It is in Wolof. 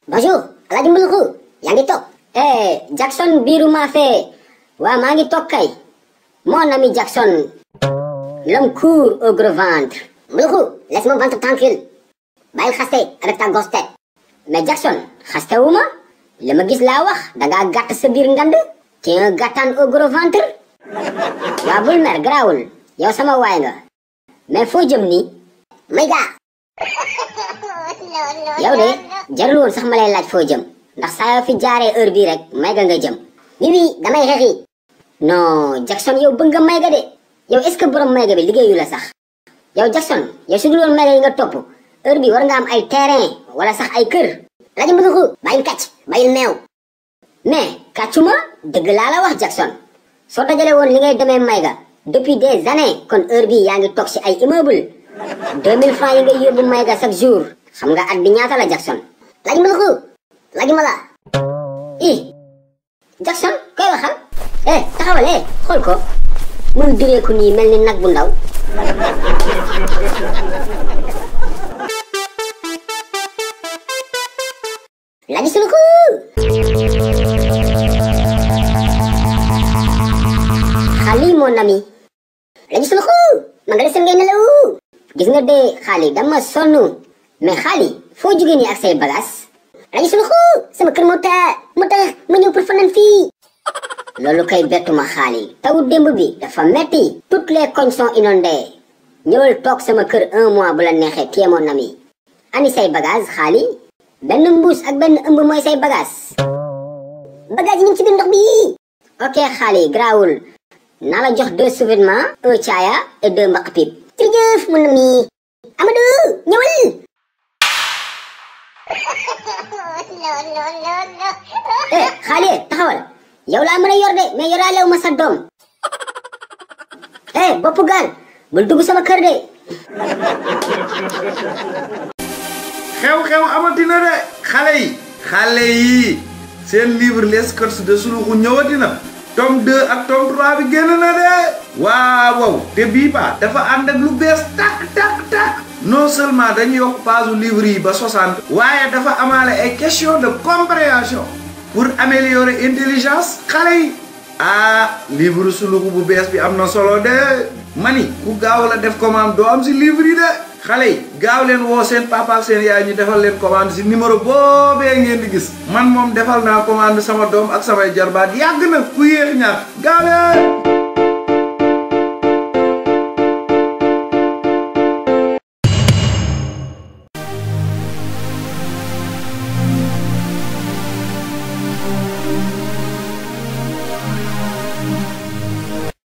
Bonjour, Alaaji Mbuluxu yaa ngi toog. Jackson biiru maafe waa maa ngi toog kay. Mon ami Jackson, l'homme court au gros ventre. Mbuluxu, laisse mon ventre tranquille. Bàyyil xaste avec ta grosse tête. Mais Jackson, xaste wu ma. li ma gis laa wax dangaa gàtt sa biir ngand. te un gàttaan au gros ventre. waa bul mer garaawul yow sama waay nga. mais foo jëm nii. may gaa. yow de jarul woon sax ma lay laaj foo jëm ndax saa yoo fi jaaree heure bii rek mayga nga jëm. oui damay xeexi. non Jackson yow bëgg nga mayga de. yow est-ce que borom mayga bi liggéeyu la sax. yow Jackson yow su dul woon mayga yi nga topp heure bi war nga am ay terrain wala sax ay kër. Alaaji Mbuluxu bàyyil kàcc bàyyil meew. mais kàccuma dëgg laa la wax Jackson. soo dajale woon li ngay demee mayga depuis des années kon heure bi yaa ngi toog si ay immeuble 2000 francs yi ngay yóbbu mayga chaque jour xam nga at bi ñaata la Jackson. Alaaji Mbuluxu laaj ma la. Jackson koy waxal. taxawal xool ko muy dureeku nii mel ni nag bu ndaw. Alaaji Suluxu. Xali mon ami. Alaaji Suluxu ma nga desal ngay nelaw. gis nga de xali dama sonn mais xali foo jógee nii ak say bagages. Alaaji Suluxu sama kër moo tax ma ñëw pour fanaan fii. loolu kay bettuma xaali taw démb bi dafa metti. toutes les cognes sont inondées. ñëwal toog sama kër 1 mois bu la neexee téye mon ami. ani say bagages xaali. benn mbuus ak benn ëmb mooy say bagages. bagages yi ñu ngi ci biir ndox bi. ok xaali grawul naa la jox 2 sous-vêtements 1 caaya et 2 mbaq pipe. jërëjëf mon ami. Amadou ñëwal. xaali taxawal. yow laa mën a yor de mais yoraalewu ma sa doom. boppu gaal bul dugg sama kër de. xew-xew amatina de xale yi seen livre les sketchs de Suluxu ñëwatina tome 2 ak tome 3 bi génn na de. waaw te bii ba dafa ànd ak lu bees tak non seulement dañu yokk page livre yi ba 60 waaye dafa amaale ay question de compréhension pour améliorer intelligence xale yi. livre Suluxu bu bees bi am na solo de. mani ku gaaw la def commande doo am si livre yi de. xale yi gaaw leen woo seen papa ak seen yaay ñu defal leen commande si numéro boobee ngeen di gis. man moom defal naa commande sama doom ak samay jarbaat yàgg na ku yéex ñaar gaaw leen.